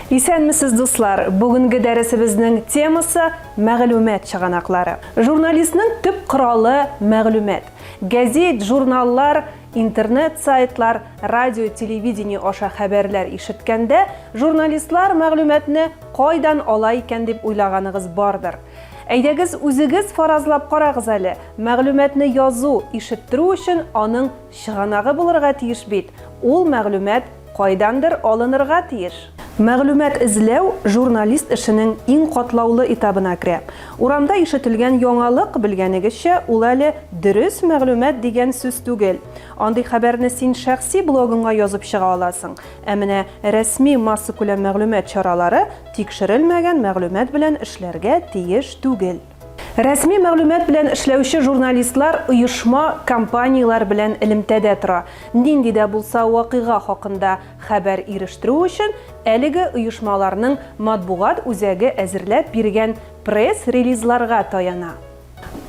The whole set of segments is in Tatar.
Исәнмесез, дуслар! Бүгенге дәресебезнең темасы мәгълүмат чыганаклары. Журналистның төп коралы мәгълүмат. Гәзит, журналлар, интернет сайтлар, радио, телевидение аша хәбәрләр ишеткәндә, журналистлар мәгълүматны кайдан ала икән дип уйлаганыгыз бардыр. Әйдәгез, үзегез фаразлап карагыз әле, мәгълүматны язу, ишеттерү өчен аның чыганагы булырга тиеш бит, ул мәгълүмат кайдандыр алынырга тиеш. Мәгълүмат эзләү журналист эшенең иң катлаулы этабына керә. Урамда ишетелгән яңалык, белгәнегезчә, ул әле дөрес мәгълүмат дигән сүз түгел. Андый хәбәрне син шәхси блогыңа язып чыга аласың, ә менә рәсми массакүләм мәгълүмат чаралары тикшерелмәгән мәгълүмат белән эшләргә тиеш түгел. Рәсми мәгълүмат белән эшләүче журналистлар оешма, компанияләр белән элемтәдә тора. Нинди дә булса вакыйга хакында хәбәр ирештерү өчен әлеге оешмаларның матбугат үзәге әзерләп биргән пресс-релизларга таяна.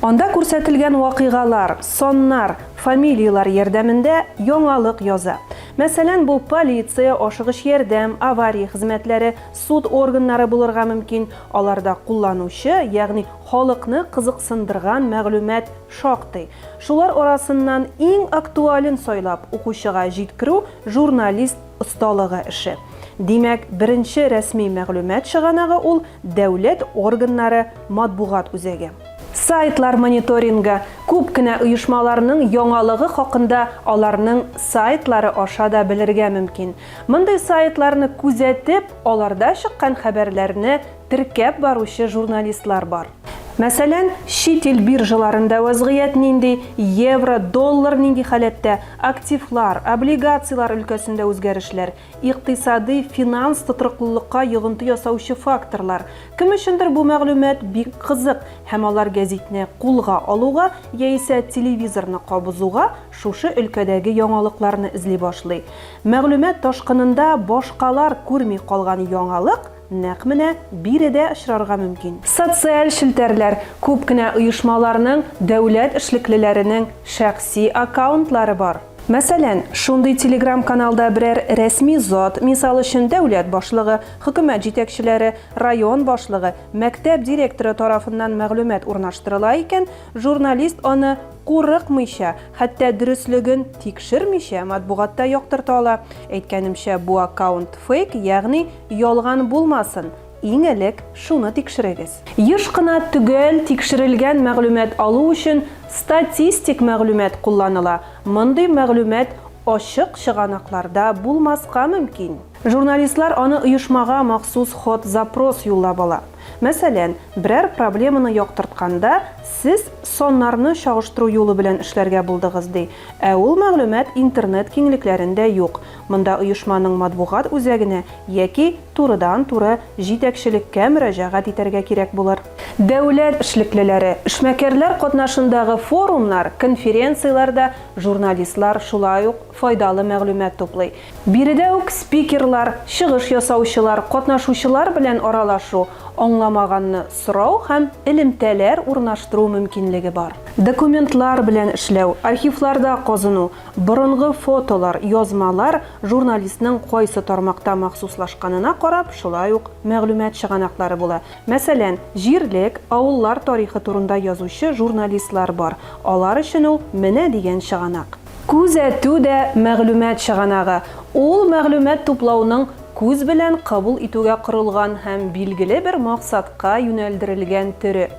Анда күрсәтелгән вакыйгалар, саннар, фамилияләр ярдәмендә яңалык яза. Мәсәлән, бу полиция, ашыгыч ярдәм, авария хезмәтләре, суд органнары булырга мөмкин, аларда кулланучы, ягъни халыкны кызыксындырган мәгълүмат шактый. Шулар арасыннан иң актуален сайлап, укучыга җиткерү журналист осталыгы эше. Димәк, беренче рәсми мәгълүмат чыганагы ул дәүләт органнары матбугат үзәге. Сайтлар мониторингы, күп кенә оешмаларның яңалыгы хакында аларның сайтлары аша да белергә мөмкин. Мондый сайтларны күзәтеп, аларда чыккан хәбәрләрне теркәп баручы журналистлар бар. Мәсәлән, чит ил биржаларында вәзгыять нинди, евро, доллар нинди халәттә, активлар, облигацияләр өлкәсендә үзгәрешләр, икътисадый, финанс тотрыклылыкка йогынты ясаучы факторлар. Кем өчендер бу мәгълүмат бик кызык һәм алар гәзитне кулга алуга яисә телевизорны кабызуга шушы өлкәдәге яңалыкларны эзли башлый. Мәгълүмат ташкынында башкалар күрми калган яңалык Нәкъ менә биредә очрарга мөмкин. Социаль челтәрләр, күп кенә оешмаларның, дәүләт эшлеклеләренең шәхси аккаунтлары бар. Мәсәлән, шундый телеграм-каналда берәр рәсми зат, мисал өчен, дәүләт башлыгы, хөкүмәт җитәкчеләре, район башлыгы, мәктәп директоры тарафыннан мәгълүмат урнаштырыла икән, журналист аны курыкмыйча, хәтта дөреслеген тикшермичә матбугатта яктырта ала. Әйткәнемчә, бу аккаунт фейк, ягъни ялган булмасын, иң элек шуны тикшерегез. Еш кына төгәл тикшерелгән мәгълүмат алу өчен статистик мәгълүмат кулланыла, мондый мәгълүмат ачык чыганакларда булмаска мөмкин. Журналистлар аны оешмага махсус ход-запрос юллап ала. Мәсәлән, берәр проблеманы яктыртканда, сез саннарны чагыштыру юлы белән эшләргә булдыгыз, ди, ә ул мәгълүмат интернет киңлекләрендә юк. Монда оешманың матбугат үзәгенә яки турыдан-туры җитәкчелеккә мөрәҗәгать итәргә кирәк булыр. Дәүләт эшлеклеләре, эшмәкәрләр катнашындагы форумнар, конференцияләрдә журналистлар шулай ук файдалы мәгълүмат туплый. Биредә үк спикерлар, чыгыш ясаучылар, катнашучылар белән аралашу, аңламаганны сорау һәм элемтәләр урнаштыру мөмкинлеге бар. Документлар белән эшләү, архивларда казыну, Борынгы фотолар, язмалар журналистның кайсы тармакта махсуслашканына карап, шулай ук мәгълүмат чыганаклары була. Мәсәлән, җирлек, авыллар тарихы турында язучы журналистлар бар. Алар өчен ул менә дигән чыганак. Күзәтү дә мәгълүмат чыганагы. Ул мәгълүмат туплауның күз белән кабул итүгә корылган һәм билгеле бер максатка юнәлдерелгән төре.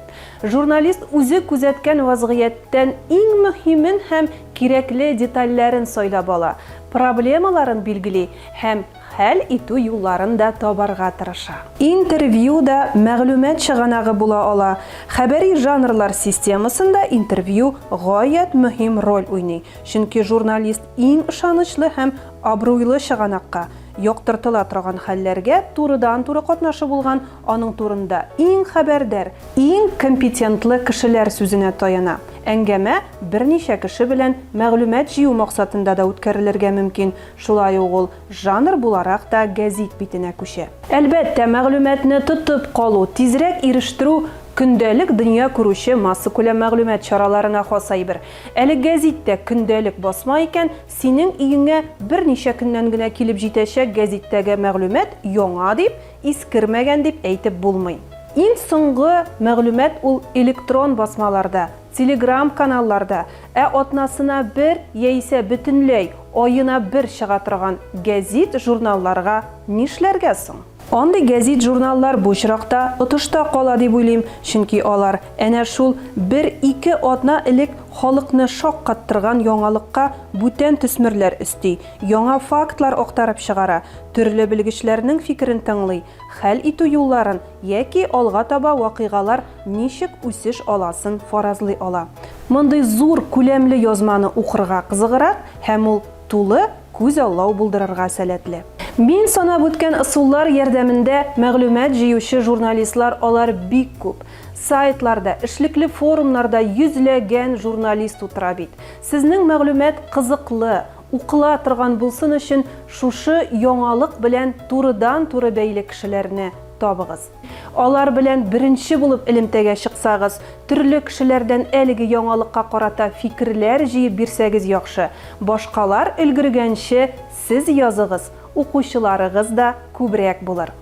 Журналист үзе күзәткән вазгыятьтән иң мөһимен һәм кирәкле детальләрен сайлап ала, проблемаларын билгели һәм хәл итү юлларын да табарга тырыша. Интервью да мәгълүмат чыганагы була ала. Хәбәри жанрлар системасында интервью гаять мөһим роль уйный, чөнки журналист иң ышанычлы һәм абруйлы чыганакка, яктыртыла торган хәлләргә турыдан-туры катнашы булган аның турында иң хәбәрдар, иң компетентлы кешеләр сүзенә таяна. Әңгәмә берничә кеше белән мәгълүмат җыю максатында да үткәрелергә мөмкин, шулай ук ул жанр буларак та гәзит битенә күчә. Әлбәттә, мәгълүматны тотып калу, тизрәк ирештерү. көндәлек дөнья күрүче массакүләм мәгълүмат чараларына хас әйбер. Әле гәзит тә көндәлек басма икән, синең өеңә берничә көннән генә килеп җитәчәк гәзиттәге мәгълүмат яңа дип, искермәгән дип әйтеп булмый. Иң соңгы мәгълүмат ул электрон басмаларда, телеграм-каналларда, ә атнасына бер яисә бөтенләй аена бер чыга торган гәзит-журналларга нишләргә соң? Андый гәзит-журналлар бу очракта отышта кала дип уйлыйм, чөнки алар әнә шул бер-ике атна элек халыкны шаккаттырган яңалыкка бүтән төсмерләр өсти, яңа фактлар актарып чыгара, төрле белгечләрнең фикерен тыңлый, хәл итү юлларын яки алга таба вакыйгалар ничек үсеш аласын фаразлый ала. Мондый зур күләмле язманы укырга кызыграк һәм ул тулы күзаллау булдырырга сәләтле. Мин санап үткән ысуллар ярдәмендә мәгълүмат җыючы журналистлар алар бик күп. Сайтларда, эшлекле форумнарда йөзләгән журналист утыра бит. Сезнең мәгълүмат кызыклы, укыла торган булсын өчен шушы яңалык белән турыдан-туры бәйле кешеләрне табыгыз. Алар белән беренче булып элемтәгә чыксагыз, төрле кешеләрдән әлеге яңалыкка карата фикерләр җыеп бирсәгез яхшы. Башкалар өлгергәнче сез языгыз, укучыларыгыз да күбрәк булыр.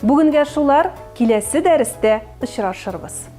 Бүгенгә шулар, киләсе дәрестә очрашырбыз.